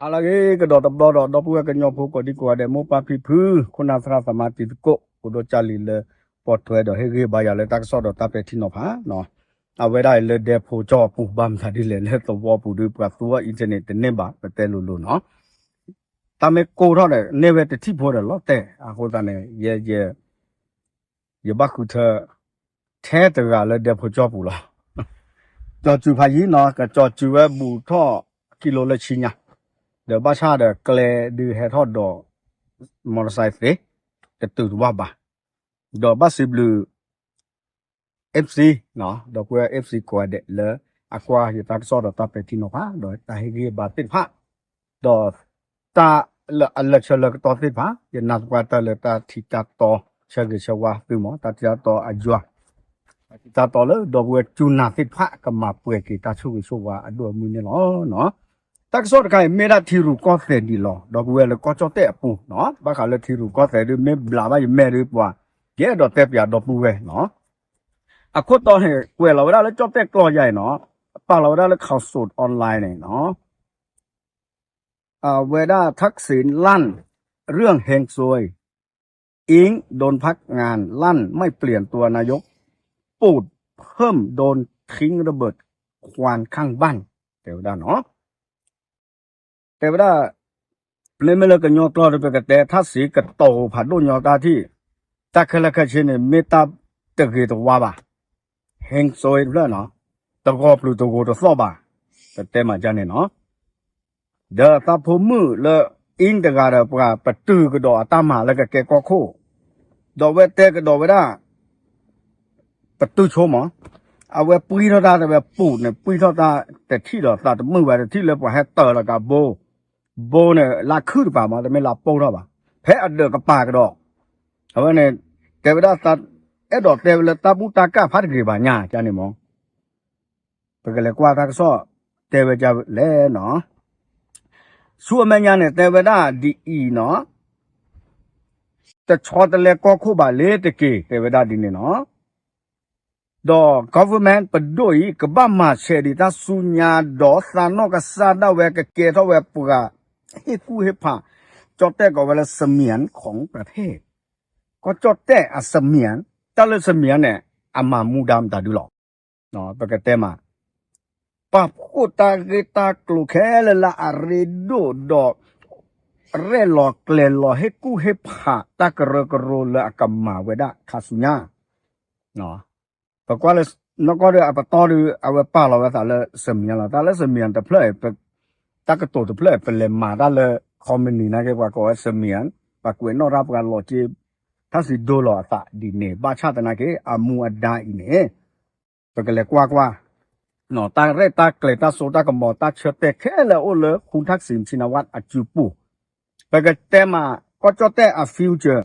ဟါလၢအဂ့ၤ ကဒီးတဘျီဒီး ဒီပုၢ်ဝဲၢ်ကညီဖိကိးဒံကိးဂၤဒဲး မိၢ်ပၢ်ဖံဖု ခိၣ်နၢ်သရၣ်သမါတံၤသကိး အိၣ်ဒီးကၢ်လံၤလၢ ပိာ်ထွဲဒီးဟ့ၣ်ဂံၢ်ဘါယၤလၢတၢ်ကစီၣ်ဒီးတၢ်ပဲာ်ထံနီၤဖး အဝဲဒၣ်အံၤလၢဒဲဖိကၠီအပူၤ ဘၣ်မတၤဒ်လဲၣ် လၢသဝီပူၤဒီး ပှၤသူအီ internet တန့ၢ်ဘၣ် ပတဲလိၤလိၤနီၤ. တၢ်မ့ၢ်ကိၢ်ထီၣ်ဒီး န့ၢ်ဝဲတထံၣ်ဖိဒီးလီၤတဲာ် အဃိသတးန့ၣ် ယ ယဘၣ်ဃုထၢ ထဲတဂၤလၢဒဲဖိကၠီပူၤလီၤ. ကၠီၤစုၤဖးယံၤနီၤ ကကၠီၤစုၤဝဲဘူးထီၣ် ကံလိလၢဆံညါ ဒီးဘၣ်ဆၣ်ဒီးကျဲဒုးဟဲထီၣ်ဒီး မီတီစဲးသ့ တတုၤတဝၢ်ဘၣ် ဒီးဘၣ်စံးဘျုး FC ဒီးကွဲ FC ကိးဂၤဒဲးလၢ အကွၢ်ယတၢ်ကစီၣ်ဒီးတၢ်ပဲာ်ထံနီၤဖး ဒီးတၢ်ဟ့ၣ်ဂံၢ်ဘါသ့ၣ်တဖၣ် ဒီးတၢ်လၢအလၢဆၢလၢကတီၢ်သ့ၣ်တဖၣ် ယနာ်သပှၢ်တၢၢ်လၢတၢ်ထံတၢ်တီ ဆၢဂ့ၤဆၢဝါသုမး တၢ်ထံတၢ်တီအယွၤ တၢ်ထံတၢ်တီလၢဒီပုၢ်ဝဲၢ်ကၠူနၢ်သ့ၣ်တဖၣ် ကမၤပှဲၤက့ၤတၢ်ဆိၣ်ဂ့ၤဆိၣ်ဝါအဒိၣ်အမုၢ်န့ၣ်လီၤ. တၢ်ကစီၣ်တခါအံၤ မ့ၢ်ဒၣ်ထံရူၢ်ကီၢ်သဲးဒံးလီၤ. ဒီပုၢ်ဝဲၢ်လၢကီၢ်ကၠီၣ်တဲၣ်အပူၤနီၤ ဘၣ်ဃးလၢထံရူၢ်ကီၢ်သဲးဒုး မ့ၢ်ဘျးဘၣ်ယမဲာ်ဒုးပှၤ ယအဲၣ်ဒိးတဲပၠးဒီပုၢ်ဝဲၢ်နီၤ အခိၣ်တီန့ၣ် ကွဲးလီၤဝဲဒၣ်လၢကၠီၣ်တဲၣ်ကျီၢ်ယါအံၤနီၤ ပာ်လီၤဝဲဒၣ်လၢ ข่าวสดออนไลน์ န့ၣ်နီၤ အဝဲဒၣ် ทักษิณลั่นเรื่องเฮงซวย อิ๊งโดนพักงานลั่นไม่เปลี่ยนตัวนายก ปูดเพิ่มโดนทิ้งระเบิดควันข้างบ้าน တဲဝဲဒၣ်နီၤ တဲဝဲဒၣ် မ့မ့ၢ်လၢကညီကျိာ်ဒီး ပကတဲ ထၣ်စံးကတိၤဖးဒိၣ်ညီတၢ်ထံၣ် တၢ်ခဲလၢာ်ခဲဆ့န့ၣ် မ့ၢ်တၢ်တဂ့ၤတဝါဘၣ် ဟ့ၣ်စိတဖျၢၣ်နီၤ တဂီၤပျုၤတဂိၤတသီၣ်ဘၣ် ပတဲမးဒ်န့ၣ်နီၤ ဒီးသးဖိမုၣ်လၢ အ့တဂၤဒီး ပှၤပတုာ်ကဒီးအတၢ်မၤလၢကကဲကီၢ်ခိၣ် ဒီးအဝဲတဲကဒီးဝဲဒၣ် ပတုာ်ဆိမး အဝဲပှံၢ်ထီၣ်တၢ်တဲဝဲ ပူးန့ၣ် ပှံၢ်ထီၣ်တၢ်တထံၣ်ဒီး သးတမုာ်ဝဲတထံၣ်လၢပှၤဟဲတၢၤလီၤကးဘိ ဘိန့ၣ် လၢခုၣ်တပၤမး တမ့ၢ်လၢပိၢ်ထီၣ်ဘၣ် ဖဲအဒၢးကပၤကဒီး အဝဲန့ၣ် တဲဝဲဒၣ် အဲၣ်ဒိးတဲဝဲလၢတၢ်ဘူၣ်တၢ်ကၢ်ဖးတဂ့ၤဘၣ်ညါ ကန့ၣ်မး ပကလဲၤကွၢ်တၢ်ကစီၣ်တဲဝဲဒ်လဲၣ်နီၤ ဆူအမဲာ်ညါန့ၣ် တဲဝဲဒၣ်ဒ်အံၤနီၤ တဆီတလဲကီၢ်ခိၣ်ဘၣ်လ့ၤတက့ၢ် တဲဝဲဒၣ်ဒ်န့ၣ်နီၤ ဒီး government ပဒိၣ်အံၤ ကဘၣ်မၤဆဲးဒံးတၢ်ဆူညါ ဒီးသးနီၢ်ကစၢ်ဒၣ်ဝဲကကဲထီၣ်ဝဲပှၤ ဟ့ၣ်ကူၣ်ဟ့ၣ်ဖး ကၠီၣ်တဲၣ်ကိးဝဲလၢ เสมียนของประเทศ ကီၢ်ကၠီၣ်တဲၣ်အ เสมียน တၢ်လၢ เสมียน န့ၣ် အမၤမူဒါမတၤဒုလီၤ ပကတဲမး ပာ်ဖှိၣ်တၢ်ဂ့ၢ်တၢ်ကျိၤခဲလၢာ်လၢအရ့ဒိၣ်ဒီး ရဲၣ်လီၤကျဲၤလီၤဟ့ၣ်ကူၣ်ဟ့ၣ်ဖးတၢ်ကရၢကရိလၢအကမၤဝဲဒၣ်ခါဆူညါ ပကွၢ်လၢ နီၢ်ကီၢ်ဒီးအပတီၢ်ဒီး အဝဲပာ်လီၤဝဲသးလၢ เสมียน လီၤ တၢ်လၢ เสมียน တဖျၢၣ် တၢ်ကတိၤတဖျၢၣ် ပလဲၤမၤတၢ်လၢ ခီမနံၤ နာ်က့ ပှၤကိးဝဲ เสมียน ပှၤကွဲးနီၣ်တၢ်ပှၤလီၤက့ တၢ်စံးဒိလီၤအသးဒ်န့ၣ် ဘၣ်ဆၣ်သနာ်က့ အမူအဒါအံၤန့ၣ် ပကလဲၤကွၢ်ကွၢ် တၢ်ရဲၣ်တၢ်ကျဲၤတၢ်စိတၢ်ကမီၤတၢ်ဆၢတဲာ်ခဲလၢာ်အိၣ်လၢ คุณทักษิณชินวัตร အစုပူၤ ပကတဲမး ကီၢ်ကၠီၣ်တဲၣ်အ future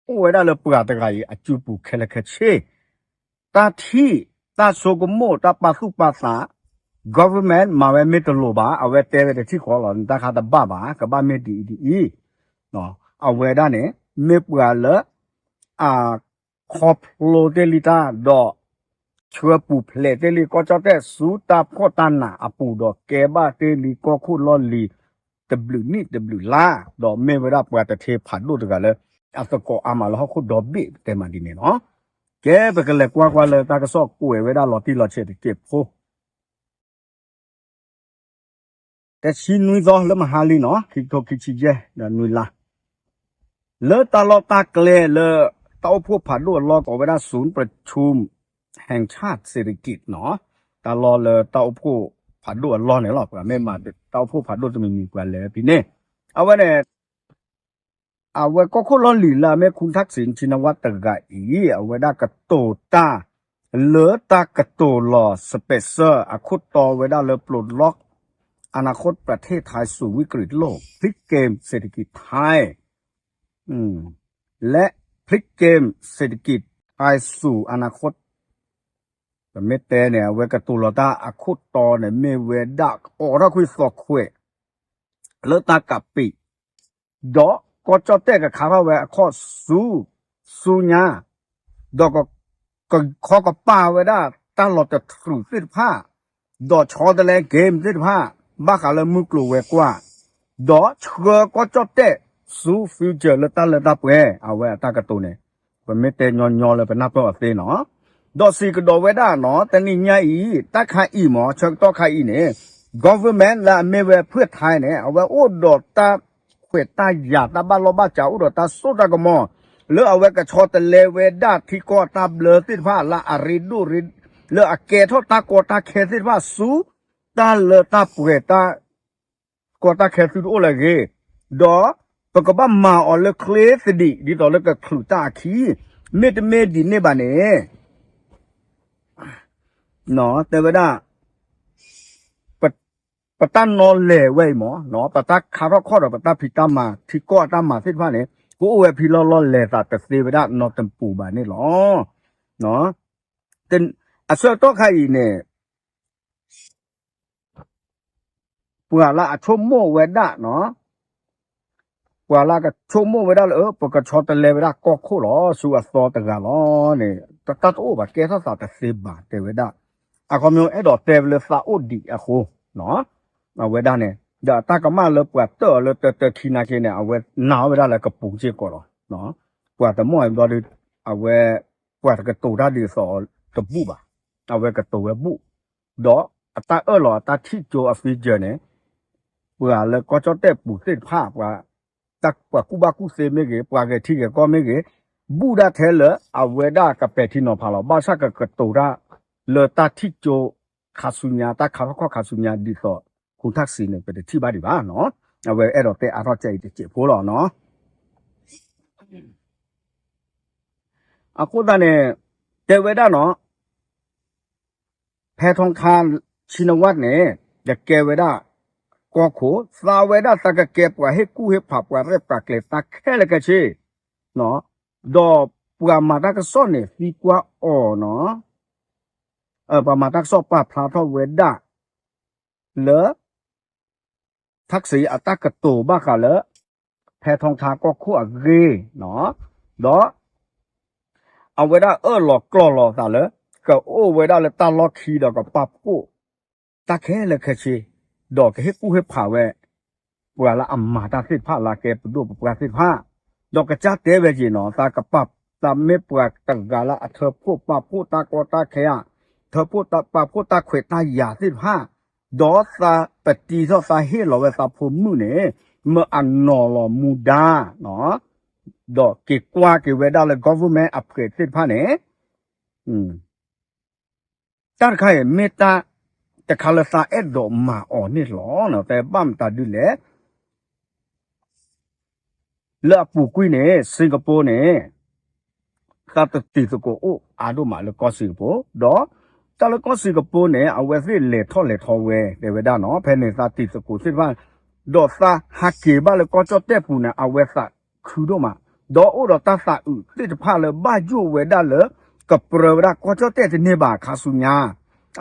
အိၣ်ဝဲဒၣ်လၢပှၤတဂၤအံၤအစုပူၤခဲလၢာ်ခဲဆ့ တၢ်ထံၣ် တၢ်ဆိကမိၣ် တၢ်ပာ်သူၣ်ပာ်သး government မၤဝဲမ့ၢ်တလိၤဘၣ် အဝဲတဲဝဲတထံၣ်ဃီလီၤ တၢ်ခါတဘၣ်ဘၣ် ကဘၣ်မ့ၢ်ဒ်အံၤဒ်အံၤ အဝဲဒၣ်န့ၣ် မ့ၢ်ပှၤလၢ အခီဖျိတ့ၢ်လံတၢ်ဒီး ဆှၢပူၤဖျဲးတ့ၢ်လံကီၢ်ကၠီၣ်တဲၣ်ဆူတၢ်ဖှီၣ်တၢ်နးအပူၤဒီးကဲဘၣ်တ့ၢ်လံကီၢ်ခိၣ်လီၢ်လံၤ တဘျုးနံၣ်တဘျုးလါ ဒီးမ့ၢ်ဝဲဒၣ်ပှၤတထ့ဖးဒိၣ်တဂၤလၢ အသကိးအါမးလၢဟီၣ်ခိၣ်ဒီဘ့ၣ် ပတဲမးဒ်န့ၣ်လီၤ. ကဲ ပကလဲၤကွၢ်ကွၢ်လၢတၢ်ကစီၣ်ကွဲးဝဲဒၣ်လီၤတံၢ်လီၤဆဲးတက့ၢ်ဖိ တဆံနွံသီလၢမဟါလံနီၤ ခံကထိခံဆံယဲၢ် ဒီးနွံလါ လၢတၢ်လီၢ်တၢ်ကျဲလၢ တၢ်အိၣ်ဖှိၣ်ဖးဒိၣ်အလီၢ်ကိးဝဲဒၣ် ศูนย์ประชุมแห่งชาติเศรษฐกิจနီၤ တၢ်လီၢ်လၢတၢ်အိၣ်ဖှိၣ်ဖးဒိၣ်အလီၢ်န့ၣ်လီၤ ပှၤမ့ၢ်မၤတၢ်အိၣ်ဖှိၣ်ဖးဒိၣ်တမံၤမံၤပှၤလဲၤဖဲန့ၣ် အဝဲန့ၣ် အဝဲကီၢ်ခိၣ်လီၢ်လံၤလၢအမ့ၢ် คุณทักษิณชินวัตร တဂၤအံၤ အဝဲဒၣ်ကတိၤတၢ် လၢတၢ်ကတိၤလီၤ special အခိၣ်တီဝဲဒၣ်လၢ ปลดล็อกอนาคตประเทศไทยสู่วิกฤตโลก พลิกเกมเศรษฐกิจไทย และพลิกเกมเศรษฐกิจไทยสู่อนาคต ပမ့ၢ်တဲန့ၣ် အဝဲကတိၤလီၤတၢ်အခိၣ်တီန့ၣ် မ့ၢ်ဝဲဒၣ်အိးထီၣ်ကွံာ်သီခွဲး လၢတၢ်ကးပံာ် ဒီးကီၢ်ကၠီၣ်တဲၣ်ကခါထီၣ်ဝဲအခီၣ်ဆူ ဆူညါ ဒီးကခီကပၤဝဲဒၣ်တၢ်လီၤတထြူးသ့ၣ်တဖၣ် ဒီးဆီတလဲ game သ့ၣ်တဖၣ် ဘၣ်ဃးလၢမုၢ်ကျိၤဝဲၤကွာ် ဒီးဆှၢကီၢ်ကၠီၣ်တဲၣ်ဆူ future လၢတၢ်လၢတၢ်ပှဲၤ အဝဲအတၢ်ကတိၤန့ၣ် ပမ့ၢ်တဲညီညီလၢပနၢ်ပၢၢ်အီၤသ့နီၤ. ဒီးစံးကဒီးဝဲဒၣ်နီၤ တနံၤညါအံၤ တၢ်ခါအံၤမ့ၢ် ဆၢကတီၢ်ခါအံၤန့ၣ် government လၢအမ့ၢ်ဝဲဖုၣ်ထါန့ၣ် အဝဲအိၣ်ဒီးတၢ်ခွဲးတၢ်ယာ် တၢ်ဘၣ်လီၢ်ဘၣ်စး အိၣ်ဒီးတၢ်စိတၢ်ကမီၤ လၢအဝဲကဆီတလဲဝဲဒၣ်ထံကီၢ်တၢ်ဘျၢသ့ၣ်တဖၣ်လၢအရ့ဒိၣ်ရ့ လၢအကဲထီၣ်တၢ်ကီတၢ်ခဲသ့ၣ်တဖၣ်ဆူ တၢ်လၢတၢ်ပှဲၤတၢ် ကီတၢ်ခဲသုတအိၣ်လၢအဂ့ၤ, ဒီးပကဘၣ်မၤအီၤလၢ clear သဒံး ဒ်သိးလၢကချုးတၢ်အခံ, မ့တမ့ၢ်ဒ်န့ၣ်ဘၣ်န့ၣ် တဲဝဲဒၣ် ပတၢ်နီလဲၤဝဲအံၤမ့ၢ် ပတၢ်ခါထီၣ်ခီၣ်ဒီးပတၢ်ဖံးတၢ်မၤ ထံကီၢ်အတၢ်မၤသ့ၣ်တဖၣ်န့ၣ် ကအိၣ်ဝဲဖဲလီၢ်လီၢ်လဲၤသးတသ့ဝဲဒၣ်နီတပူၤဘၣ်န့ၣ်လီၤ. အဆၢကတီၢ်ခါအံၤန့ၣ် ပှၤလၢအဆိကမိၣ်ဝဲဒၣ်နီၤ, ပှၤလၢကဆိကမိၣ်ဝဲဒၣ်လၢ အၢ ပကဆီတလဲဝဲဒၣ်ကီၢ်ခိၣ်လီၤ ဆူအသီတဂၤလီၤန့ၣ် တၢ်တအိၣ်ဘၣ် ကဲထီၣ်သးတသ့ဘၣ် တဲဝဲဒၣ်. အခီပညီအဲၣ်ဒိးတဲဝဲလၢသးအိၣ်ဒံးအဃိ အဝဲဒၣ်န့ၣ် ဒီးအတၢ်ကမၣ်လၢပှၤတၢၢ်အီၤလၢတၢတၢခံနာ်က့န့ၣ် အဝဲနာ်ဝဲဒၣ်လၢကပူၤစ့ၢ်ကီးလီၤ. ပှၤတမီၢ်အံၤဘျီဒီး အဝဲ ပှၤတကတိၤတၢ်ဒ်သိးတဘူၣ်ဘၣ်, အဝဲကတိၤဝဲဘူၣ်, ဒီးအတၢ်အၢၣ်လီၤအတၢ်ထံၣ်ကၠိအ future န့ၣ် ပှၤလၢကီၢ်ကၠီၣ်တဲၣ်ပူၤသ့ၣ်တဖၣ် ပှၤ ပှၤကူၣ်ဘၣ်ကူၣ်သ့မ့ၢ်ဂ့ၤ, ပှၤဂဲၤထံဂဲၤကီၢ်မ့ၢ်ဂ့ၤ, ဘူၣ်ဒၣ်ထဲလၢအဝဲဒၣ်ကပဲာ်ထံနီၤဖးလီၤ. ဘၣ်ဆၣ်ကကတိၤတၢ် လၢတၢ်ထံၣ်ကၠိခါဆူညါ တၢ်ခါထီၣ်ခီၣ်ခါဆူညါဒ်သိး ခူထၣ်စံးန့ၣ် ပတထံၣ်ဘၣ်ဒံးဘၣ်နီၤ. အဝဲအဲၣ်ဒိးတဲအါထီၣ်ကဲအံၤတစဲးဖိလီၤနီၤ. အဃိသတးန့ၣ် တဲဝဲဒၣ်နီၤ ဖဲထီခါ ဆံနဝၣ်န့ၣ် ကကဲဝဲဒၣ် ကီၢ်ခိၣ် သးဝဲဒၣ်သးကကဲပှၤဟ့ၣ်ကူၣ်ဟ့ၣ်ဖး ပှၤရဲၣ်ပှၤကျဲၤတၢ်ခဲလၢာ်ခဲဆ့, ဒီးပှၤမၤတၢ်ကစီၣ်န့ၣ် သံကွၢ်အီၤနီၤ, ပှၤမၤတၢ်ကစီၣ်ပာ်ဖျါထီၣ်ဝဲဒၣ် လၢ ထၣ်စံးအတၢ်ကတိၤဘၣ်ဃးလၢ ဖဲထီခါကီၢ်ခိၣ်အဂ့ၢ်နီၤ, ဒီး အဝဲဒၣ်အၢၣ်လီၤကျီၢ်လီၤသးလၢ ကအိၣ်ဝဲဒၣ်လၢတၢ်လီၢ်ခံဒီးကပာ်ဖှိၣ် တၢ်ခဲလၢာ်ခဲဆ့, ဒီးကဟ့ၣ်ကူၣ်ဟ့ၣ်ဖးဝဲ ပှၤလၢအမၤတၢ်သ့ၣ်တဖၣ်လၢအကဲပဒိၣ်ပပှၢ်သ့ၣ်တဖၣ်, ဒီးကစၢ်တဲဝဲက့ၤနီၤ သးကပာ် သးမ့ၢ်ပှၤတဂၤလၢအထၢဖှိၣ်ပာ်ဖှိၣ်တၢ်ကီတၢ်ခဲဧါ, ထၢဖှိၣ်တၢ်ပာ်ဖှိၣ်တၢ်ခွဲးတၢ်ယာ်သ့ၣ်တဖၣ်, ဒီးသးပတံထီၣ်သးဟ့ၣ်လီၤဝဲသးဖိမုၣ်န့ၣ် မ့ၢ်အနီၤလီၤမူဒါ ဒီးက့ၤကွၢ်က့ၤဝဲဒၣ်လၢ government အဖှဲးသ့ၣ်တဖၣ်န့ၣ် တၢ်တခါအံၤ မ့ၢ်တၢ်တခါလၢသးအဲၣ်ဒိးမၤအီၤန့ၣ်လီၤ. တဲဘၣ်မတၤဒ်လဲၣ် လၢအပူၤကွံာ်န့ၣ် စ့ၣ်ကပူၤန့ၣ် သးတတံၤသကိးအိၣ်အါဒိၣ်မးလၢကီၢ်စ့ၣ်ကပူၤ, ဒီးတၢ်လၢကီၢ်စ့ၣ်ကပူၤန့ၣ် အဝဲသ့ၣ်လဲၤထီၣ်လဲၤထီဝဲ တဲဝဲဒၣ်နီၤ ဖဲန့ၣ်သးတံၤသကိးသ့ၣ်တဖၣ်, ဒီးသးဟးက့ၤဘၣ်လၢကီၢ်ကၠီၣ်တဲၣ်ပူၤန့ၣ် အဝဲသးခုဒိၣ်မး, ဒီးအိၣ်ဒီးတၢ်သးအုးသ့ၣ်တဖၣ်လၢဘၣ်ယိၣ်ဝဲဒၣ်လၢ ကပြၢဝဲဒၣ်ကီၢ်ကၠီၣ်တဲၣ်တန့ၢ်ဘၣ်ခါဆူညါ,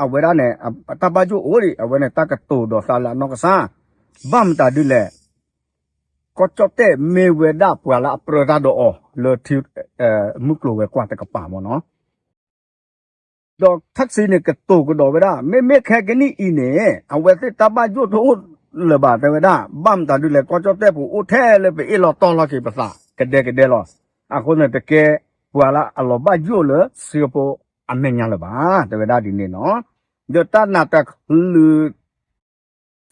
အဝဲဒၣ်န့ၣ် တၢ်ဘၣ်ယိၣ်အိၣ်ဒံး အဝဲန့ၣ်တၢ်ကတိၤဒီးသးလၢအနီၢ်ကစၢ်, ဘၣ်မတၤဒ်လဲၣ်, ကီၢ်ကၠီၣ်တဲၣ်မ့ၢ်ဝဲဒၣ်ပှၤလၢအပြၢတၢ်ဒီးအီၤလၢ မုၢ်ကျိၤဝဲၤကွာ်တကပၤမ့ၢ်နီၤ ဒီးထၣ်စံးန့ၣ် ကတိၤကဒီးဝဲဒၣ် မ့မ့ၢ်ခဲကနံၣ်အံၤန့ၣ် အဝဲသ့ၣ်တၢ်ဘၣ်ယိၣ်တအိၣ်လၢၤဘၣ် တဲဝဲဒၣ်, ဘၣ်မတၤဒ်လဲၣ် ကီၢ်ကၠီၣ်တဲၣ်ပူၤအိၣ်ထဲလၢပအ့ၣ်လိာ်တီလိာ်က့ၤပသး ကဒဲကဒဲလီၤ. အဃိန့ၣ် တကဲပှၤလၢအလီၤဘၣ်ယိၣ်လၢစ့ၣ်ကပူၤအမဲာ်ညါလၢၤဘၣ် တဲဝဲဒၣ်ဒ်န့ၣ်နီၤ. ဒီးတၢ်နးတၢ်လုၢ်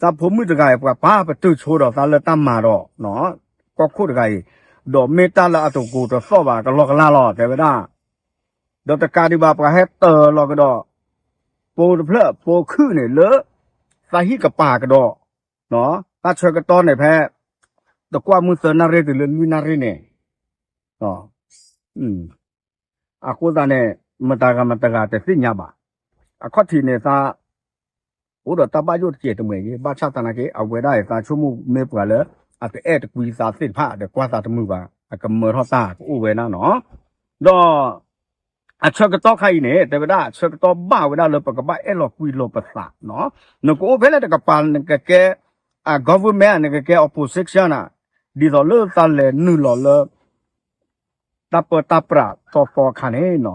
သးဖိမုၣ်တဂၤအံၤ ပှၤပာ်ပတုာ်ဆိဒီးသးလၢတၢ်မၤဒီး ကီၢ်ခိၣ်တဂၤအံၤ, ဒီးမ့ၢ်တၢ်လၢအတကိးတသီၣ်ဘၣ် ကလီကလီလီၤ တဲဝဲဒၣ်, ဒီးတကးဒံးဘၣ် ပှၤဟဲတၢၤလီၤကဒီး ပိတဖျၢၣ်ပိခုၣ်န့ၣ်လၢ သးဟံၣ်ကပၤကဒီး, တၢ်ဆၢကတီၢ်န့ၣ်ဖဲ တကွၢ်မုၢ်သၢနၣ်ရံၣ်တုၤလၢလွံၢ်နၣ်ရံၣ်န့ၣ် အဃိသတးန့ၣ် မတၤဂၤမတၤဂၤတသ့ၣ်ညါဘၣ်. အခီၣ်ထံးန့ၣ်သး အိၣ်ဒီးတၢ်ဘၣ်ယိၣ်တစဲးတမှဲာ်က့ၤ ဘၣ်ဆၣ်သနာ်က့ အဝဲဒၣ်အံၤသးဆိကမိၣ်မ့ၢ်ပှၤလၢ အတအဲၣ်တကွံသးသ့ၣ်တဖၣ် ဒီးကွၢ်သးတမုာ်ဘၣ် အကမၢထီၣ်တၢ်ကအိၣ်ဝဲဒၣ်နီၤ. ဒီး အဆၢကတီၢ်ခါအံၤန့ၣ် တဲဝဲဒၣ် အဆၢကတီၢ်ဘၣ်ဝဲဒၣ်လၢပကဘၣ်အဲၣ်လီၤကွံလိာ်ပသးနီၤ. နကအိၣ်ဖဲလဲၣ်တကပၤ နကကဲ အ government နကကဲ opposition နၤ ဒ်သိးလၢသးလဲၤနုာ်လီၤလၢ တၢ်ပၢတၢ်ပြးသီသီအခါန့ၣ်နီၤ,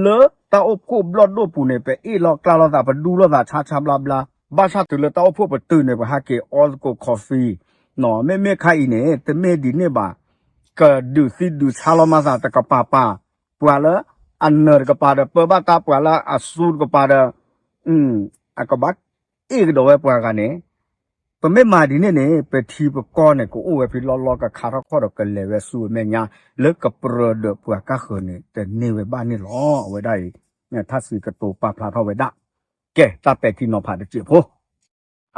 လၢတၢ်အိၣ်ဖှိၣ်ဘျီၣ်ဒိၣ်ပူၤန့ၣ် ပအ့ၣ်လိာ်ကျါလိာ်သး ပဒူလိာ်သးဆါဆါဘျါဘျါ, ဘၣ်ဆၣ်တုၤလၢတၢ်အိၣ်ဖှိၣ်ပတုာ်န့ၣ် ပဟးက့ၤအီသကိး coffee မ့မ့ၢ်ခါအံၤန့ၣ် တမ့ၢ်ဒ်န့ၣ်ဘၣ်, ကဒုးသံဒုးဆါလီၤမၤသးတကပၤပၤ, ပှၤလၢအနၢၤတကပၤဒီး ပၢဘၣ်တၢ်, ပှၤလၢအစူတကပၤဒီး အကဘၣ်အ့ၣ်ကဒီးဝဲပှၤဂၤန့ၣ်, ပမ့ၢ်မၤဒ်န့ၣ်န့ၣ် ပထံပကီၢ်န့ၣ် ကအိၣ်ဝဲဖဲလီၢ်လီၢ် ကခါထီၣ်ခီၣ်ဒီး ကလဲၤဝဲဆူအမဲာ်ညါ လၢကပြၢၤဒီးပှၤကါဃၢၤန့ၣ် တန့ၢ်ဝဲဘၣ်န့ၣ်လီၤ. အဝဲဒၣ်အံၤ ထၣ်စံးကတိၤပာ်ဖျါထီၣ်ဝဲဒၣ်, ကဲ တၢ်ပဲာ်ထံနီၤဖးတစဲးဖိ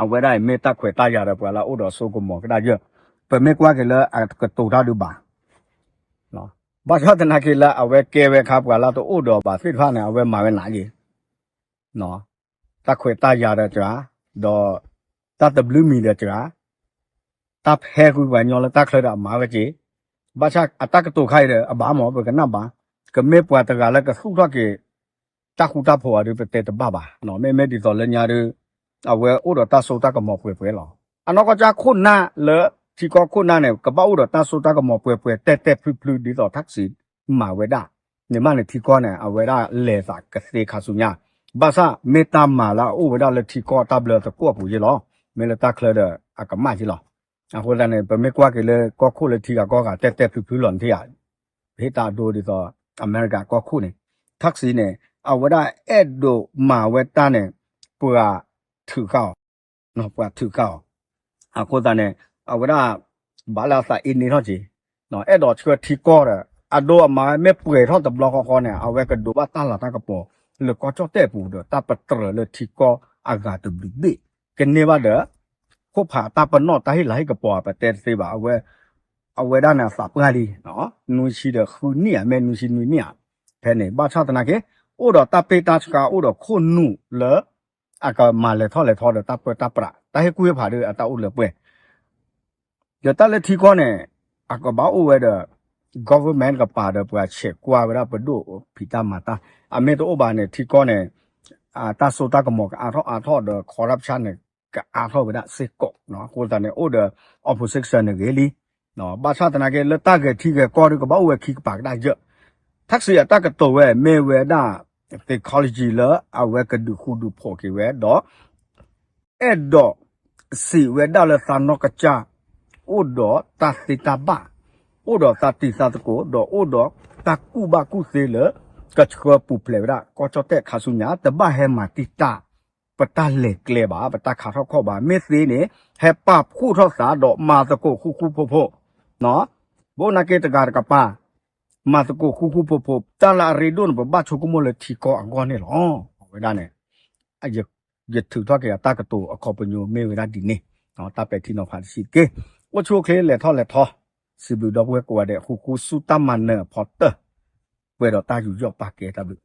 အဝဲဒၣ်အံၤ မ့ၢ်တၢ်ခွဲးတၢ်ယာ်ဒီးပှၤလၢအအိၣ်ဒီးစိကမီၤကဒါယၢ်, ပမ့ၢ်ကွၢ်က့ၤလၢအကတိၤတၢ်ဒုးဘၣ်, ဘၣ်ဆၣ်သနာ်က့လၢအဝဲကဲဝဲခါ ပှၤလၢတအိၣ်ဒီးဘၣ်သ့ၣ်တဖၣ်န့ၣ် အဝဲမၤဝဲနးက့ၤ, တၢ်ခွဲးတၢ်ယာ်ဒီးစှၤ, ဒီးတၢ်တဘျုးမံၤဒီးစှၤ, တၢ်ဖဲဃုပှၤကညီလၢတၢ်ချၢဒီးအမၤဝဲက့ၤ, ဘၣ်ဆၣ်အတၢ်ကတိၤခါအံၤဒီး အဘၣ်မ့ၢ်ပကနၣ်ဘၣ်, ကမ့ၢ်ပှၤတဂၤလၢကသူၣ်ထီၣ်က့ၤ တၢ်ဃူတၢ်ဖိးအီၤဒီး ပတဲတဘၣ်ဘၣ်, မ့မ့ၢ်ဒ်သိးလၢညါဒီး အဝဲအိၣ်ဒီးတၢ်စိတၢ်ကမီၤပှဲၤပှဲၤလီၤ. အနီၢ်ကီၢ်ကၠၢ်ခိၣ်နၢ်လၢထံကီၢ်ခိၣ်နၢ်န့ၣ် ကဘၣ်အိၣ်ဒီးတၢ်စိတၢ်ကမီၤပှဲၤပှဲၤ တဲတဲဖျုဖျု ဒ်သိးထၣ်စံးမၤဝဲဒၣ်, န့ၣ်မးန့ၣ် ထံကီၢ်န့ၣ် အဝဲဒၣ်လဲၤသးကသ့ခါဆူညါ, ဘၣ်ဆၣ်မ့ၢ်တၢ်မၤလၢအအိၣ်ဝဲဒၣ်လၢထံကီၢ်တၢ်ဘျၢသကိးအပူၤယ့လီၤ. မ့ၢ်လၢတၢ်ချၢဒီးအကမၣ်ယ့လီၤ. အဃိသတးန့ၣ် ပမ့ၢ်ကွၢ်က့ၤလၢကီၢ်ခိၣ်လၢထံဂၤကီၢ်ဂၤ တဲတဲဖျုဖျုလီၤန့ၣ်ထံၣ်ဧါ, ဟ့ၣ်တၢ်အဒိဒ်သိး အမဲရကၤကီၢ်ခိၣ်န့ၣ်, ထၣ်စံးန့ၣ် အဝဲဒၣ်အဲၣ်ဒိးမၤဝဲတၢ်န့ၣ် ပှၤထုးဃာ်အီၤ, ပှၤထုးဃာ်အီၤ, အဃိသတးန့ၣ် အဝဲဒၣ် ဘၣ်လၢအသးအ့န့ထီၣ်က့ၤ, အဲၣ်ဒိးဆှၢထံကီၢ်ဒီး အဒိအမၤဝဲမ့ၢ်ပှဲၤထီၣ်တဘျီဃီဃီန့ၣ် အဝဲကဒိးဘၣ်တၢ်လၤတၢ်ကပီၤ လၢကီၢ်ကၠီၣ်တဲၣ်အပူၤဒီး တၢ်ပတြၢၤလၢထံကီၢ်အဂၤတဘျုးဘ့ၣ်, ကန့ၢ်ဘၣ်ဒီး ခိၣ်ဖးတၢ်ပနီၣ်တၢ်ဟ့ၣ်လၤဟ့ၣ်ကပီၤ ပတဲတသ့ဘၣ်, အဝဲဒၣ်န့ၣ်အသးပှၢ်လံ, နွံဆံဒီးဃုနံၣ်ဧါ မ့ၢ်နွံဆံနွံနံၣ်ဧါ, ဖဲန့ၣ် ဘၣ်ဆၣ်သနာ်က့ အိၣ်ဒီးတၢ်ပ့ၢ်တၢ်ဆှါ အိၣ်ဒီးခိၣ်နူာ်လၢ အကမၤလဲၤထီၣ်လဲၤထီဒီးတၢ်ပၢတၢ်ပြး တၢ်ဟ့ၣ်ကူၣ်ဟ့ၣ်ဖးဒီးအတၢ်အိၣ်လၢပှဲၤ ဒီးတၢ်လၢထံကီၢ်န့ၣ် အကဘၣ်အိၣ်ဝဲဒီး government ကပၤဒီးပှၤဆဲးကွၢ်ဝဲဒၣ်ပဒိၣ်ဖံးတၢ်မၤတၢ်, အမ့ၢ်တအိၣ်ဘၣ်န့ၣ် ထံကီၢ်န့ၣ် တၢ်စိတၢ်ကမီၤကအါထီၣ်အါထီၣ်ဒီး corruption န့ၣ် ကအါထီၣ်ဝဲဒၣ်စ့ၢ်ကီး, အဃိသတးန့ၣ် အိၣ်ဒီး opposition န့ၣ်ဂ့ၤလံ, ဘၣ်ဆၣ်သနာ်က့ လၢတၢ်ဂဲၤထံဂဲၤကီၢ်ဒီးကဘၣ်အိၣ်ဝဲခံကပၤကဒါယၢ်, ထၣ်စံးအတၢ်ကတိၤဝဲမ့ၢ်ဝဲဒၣ် psychology လၢအဝဲကဒုးဃူဒုးဖိးက့ၤဝဲဒီး အဲၣ်ဒိးစံးဝဲဒၣ်လၢသးနီၢ်ကစၢ် အိၣ်ဒီးတၢ်သ့တၢ်ဘၣ်, အိၣ်ဒီးတၢ်တံၤသးသကိး ဒီးအိၣ်ဒီးတၢ်ကူၣ်ဘၣ်ကူၣ်သ့လၢ ကဆှၢပူၤဖျဲးဝဲဒၣ် ကီၢ်ကၠီၣ်တဲၣ်ခါဆူညါ တဘၣ်ဟဲမၤတံာ်တာ် ပတၢ်လဲၤကျဲဘၣ် ပတၢ်ခးထီၣ်ခီၣ်ဘၣ် မ့ၢ်သ့န့ၣ် ဟဲပာ်ဖှိၣ်ထီၣ်သးဒီးမၤသကိးဃူဃူဖိးဖိး, ပအိၣ်နာ်က့တဂၤတကပၤ မၤသကိးဃူဃူဖိးဖိး တၢ်လၢအရ့ဒိၣ်န့ၣ် ပဘၣ်ဆိကမိၣ်လၢထံကီၢ်အဂီၢ်န့ၣ်လီၤ. အဝဲဒၣ်န့ၣ် ယထုးထီၣ်က့ၤအတၢ်ကတိၤအခီပညီမ့ၢ်ဝဲဒၣ်ဒ်န့ၣ်, တၢ်ပဲာ်ထံနီၤဖးတဆံးတက့ၢ်. အိၣ်ဆူၣ်အိၣ်ချ့လဲၤထီၣ်လဲၤထီ, စံးဘျုးဒီပုၢ်ဝဲၢ်ကိးဂၤဒဲး ဃူဃူဆူတၢ်မၤနၢၤအဖီတၢၢ်, ပှဲၤဒီးတၢ်ယူးယီၣ်ပာ်ကဲတၢ်ဘျုး